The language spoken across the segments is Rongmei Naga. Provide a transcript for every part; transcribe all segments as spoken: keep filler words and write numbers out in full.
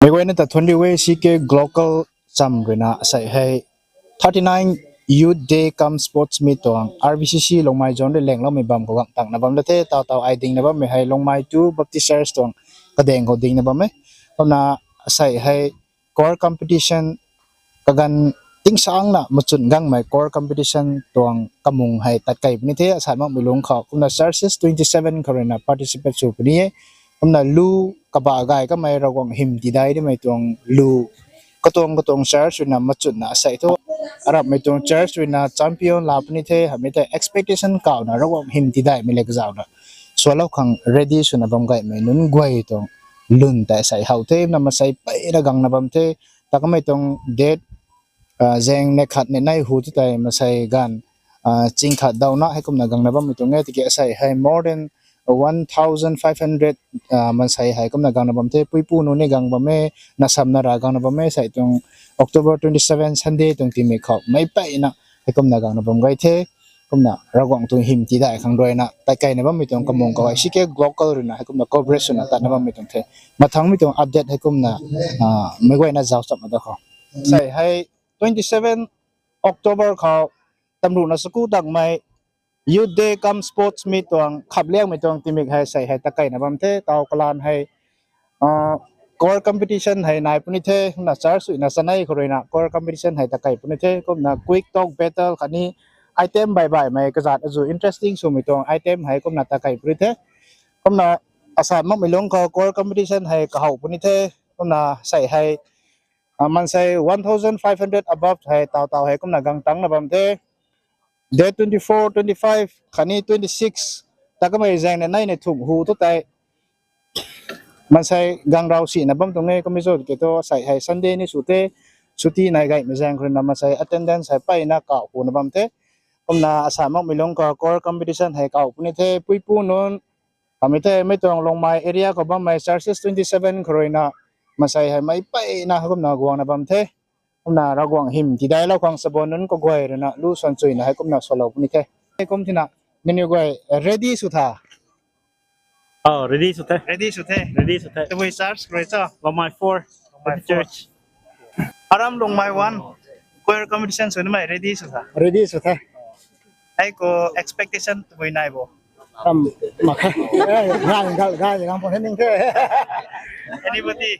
Meic guayna ta thuanc riu e, C K Global cham ruina asei hei thirty nine Youth Day cum Sports Meet tuang R B C C Lungmei Zone rui lengloumei bam khou guang tangna bam da the. Taw taw ai dingna bammei hei Lungmei two Baptist Church tuang kadaeng khou dingna bam e. Kumna asei hei choir competition kaganv tingsangna machun gangmei choir competition tuang kamung hei tat kei puni the, asat makmei lungc khou. Kumna churches twenty seven khou ruina participate sw puni e. Kumna lu kaba gay kamei Ravguangc hym tidai nimei tuang lu katuang katuang church ruina machunna asei thu, aramhmei tuang church ruina champion la puni the, hamei tei expectation kauna Ravguangc hym tidaimei le kazauhna swlou khang ready swna bam gaymei nunc guay tuang lun tei asei how the, na masei peyna gangna bam the. Takamei tuang date, ah, zaeng neih khat neih nei hu tu tei masei ganv, ah, ching khat dauna heikumna gangna bammei tuang e. Tiki asei hei more than one thousand five hundred, ah, masei hei kumna gangna bam the. Puipu nunc ni gang bam e, nasamna ra gangna bam e. Sei tuang October twenty seven Sunday tuang timei khou meic peyna heikumna gangna bam gay the. Kumna Ravguangc tuang hym tidai khang ruina tat keina bammei tuang kamung khou hei C K Global ruina heikumna cooperation na tatna bammei tuang the. Mathangmei tuang update heikumna, ah, meic guayna zauc chapna da khou. Sei hei twenty seven October khou tamruhna saku takmei Youth Day cum Sports Meet tuang khapliangmei tuang timik hei sei hei tat keina bam the. Taw kalan hei, ah, choir competition hei nai puni the. Kumna church suina chanei khou ruina choir competition hei tat kei puni the. Kumna quick talk battle khatni item baih baihmei kazat azu interesting swmei tuang item hei kumna tat kei puni the. Kumna asat makmei lungc khou choir competition hei kahow puni the. Kumna sei hei, ah, mansei one thousand five hundred above hei taw taw hei kumna gang tangna bam the. Date twenty four, twenty five khatni twenty six takamei zaeng neih nei neih thumh hu tu tei mansei gang rau sina bam tuang e. Kummei cho tiki thu sei hei Sunday ni sw the, chuti nai gaymei zaeng khou ruina mansei attendance hei peyna kaw kuna bam the. Kumna asat makmei lungc khou choir competition hei kaw puni the. Puipu nunc hamei the, mei tuang Lungmei area khou bammei churches twenty seven khou ruina mansei hei meic peyna heikumna guangna bam the. Kumna Ravguangc hym tidailou khang chaban nunc kaguay ruina lu suan chuina heikumna swlou puni the. Kum thina, nangniw guay ready sw tha? Oh, ready sw the. Ready sw the. Ready sw the. Tabui church khou rui cho? Lungmei four. Lungmei four. Church. Aram Lungmei one choir competition sw nimei ready sw tha? Ready sw the. Hei khou expectation tabui nai bo? Tam mak khe. Ngai ngai ngai ngai pon ning the. Anybody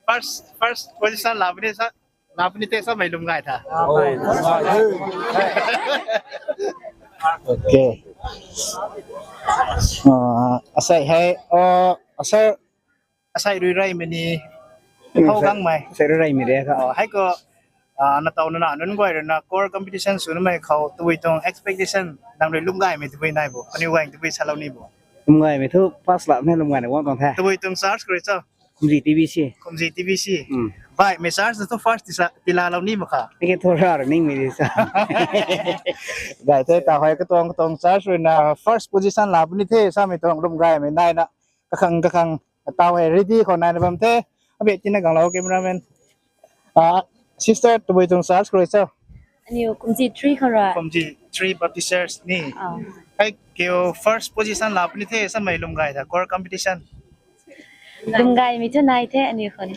first, first position la puni sa, la puni the samei lwm gay tha? Okay. Ah, asei hei, ah, asei, asei rui reymei ni, hou gangmei sei rui reymei re kha. Oh, hei khou, ah, na taw na na nunc guay ruina choir competition sw nimei khou tabui tuang expectation nang rui lwm gaymei tabui nai bo? Kaniw guay tabui salou ni bo? Lwm gaymei thu first la ne, lwm gayna guang tuang the. Tabui tuang church khou rui cho? Kumzi T B C. Kumzi T B C. Baihmei church na thu first tisa tilalou ni mak kha? Ake thu ra ra ningmei di sa. Gay the, taw hei katuang katuang church ruina first position la puni the samei tuang lwm gaymei naina kakhang kakhang taw hei ready khou naina bam the. Abe tina ganglou cameraman. Ah, sister, tabui tuang church khou rui cho? Aniu Kumzi three khou rui. Kumzi three Baptist Church ni. Hei kiu first position la puni the samei lwm gay tha choir competition? Lwm gaymei thu nai the aniu khou ni.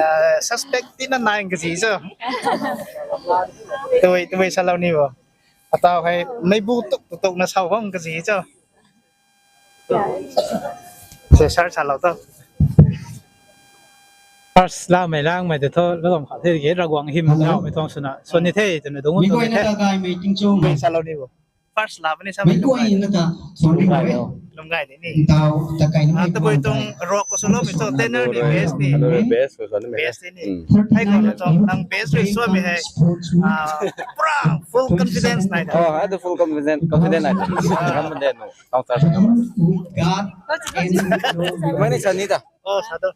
Ah, suspect tina nai kazi cho? Tabui tabui salou ni bo? Ataw hei meibu tuk tuk tuk na sau bam kazi cho? Se sar salou to. First lamei langmei tei thu lou bam khat the ki, Ravguangc hym ngawmei tuang swna swan ni the twna dungc bam tuang the. Mei salou ni bo? First la puni samei lwm gay na ta swan ni bo? Lwm gay ni ni. Taw ta kai na tabui tuang rock khou swloumei cho, tenor ni, bass ni? Bass khou swan ni. Bass ni. Hei khou na cho nang bass rui swmei hei, ah, pura full confidence nai tha? Oh, I have full confidence, confidence nai tha. Confidence. Mani sani ta. Oh, sa to.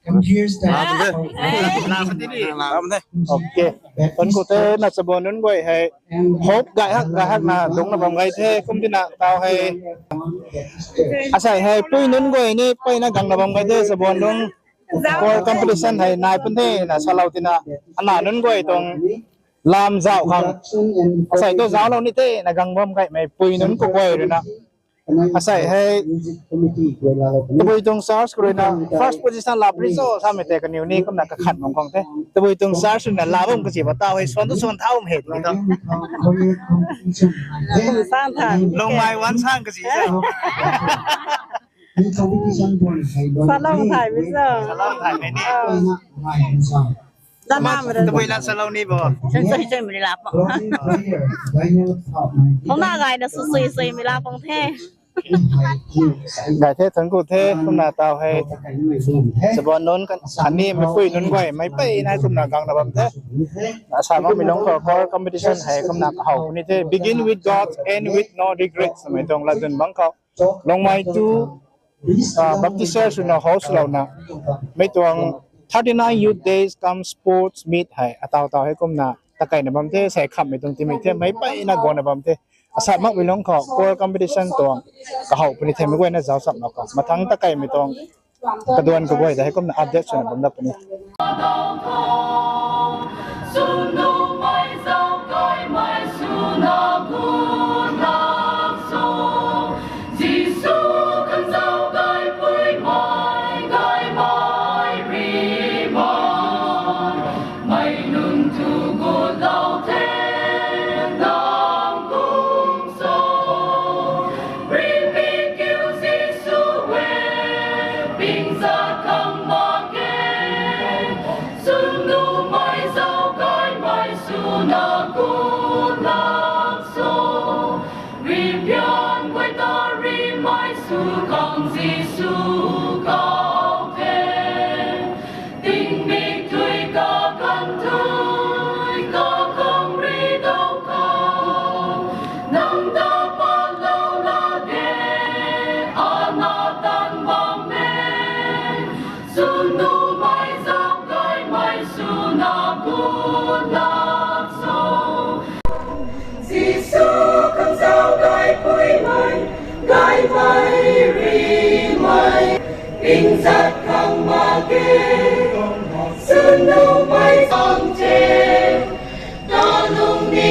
Okay. Kan khou the na chaban nunc guay hei hope gay hak gay hak na dungcna bam gay the, kum tina taw hei asei hei pui nunc guay ni peyna gangna bam gay the, chaban nunc choir competition hei nai pun the na salou tina, ana nunc guay tuang lam zauh khang asei tu zauclou ni the na gang bam gaymei pui nunc kaguay ruina Asei hei tabui tuang church khou ruina first position la puni cho samei tei kaniw ni kumna kakhat bam khang the. Tabui tuang church ruina la bam kachi ba tau hei suan tu suan thau hei tiki tho. Kum san than. Lungmei wan san kachi sa. Salou thay mi cho. Salou thay mi ni. Tabui la salou ni bo. Sui sui mi la pang. Hona gay na sui sui mi la pang the. Gay the, thank you the, kumna tau hei. Sabon nunc kan, ani mei pui nunc guay, mei pei nai kumna gang na bam the. Asa makmei lungc khou core competition hei kumna kahow puni the. Begin with God, end with no regrets. Mei tuang latdyn bangc khou. Lungmei tu, ah, Baptist Church ruina host louna. Mei tuang thirty-nine Youth Days cum Sports Meet hei. Atau tau hei kumna. Takeina bam the, sei khamhmei tuang timei the, mei peyna guangna bam the. Asa makmei lungc khou core competition tuang kahow puni the, mei guayna zauc cham mak khou. Mathangc takeimei tuang kaduan kaguay ta hei kumna update swna bam dat puni. Jisu kan zauc gaypuimei, gaymei rimei, mei nunc tu gutlou the, nang kum sw. Rimei kiu Jisu e, pingzat khang mak ge, swnumei zauc gaymei swna gutlou sw. Ripian guay ta rimei sw khang Jisu kau the. Tingmik tui kakhang tui kakhang ri dou khou, nang ta patlou la de, ana tan bam e. Swnumei zauc gaymei swna gutlou sw. Jisu khang zauc gaypuimei, gaymei rimei, pingzat khang mak ge, swnumei zauc the, kalung ni,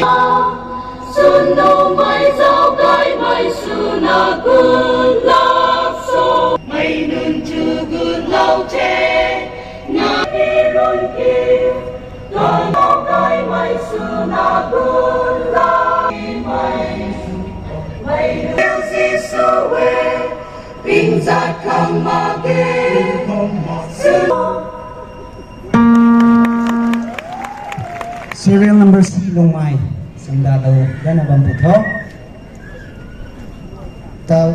swnumei zauc gaymei swna gutlou sw. Mei nunc tu gutlou the, nang ni run ki, gaymei swna gutlou mei, mei Jisu e, pingzat khang mak ge, sw. Serial number C Lungmei, sanda dou dana bam pu tho. Tau.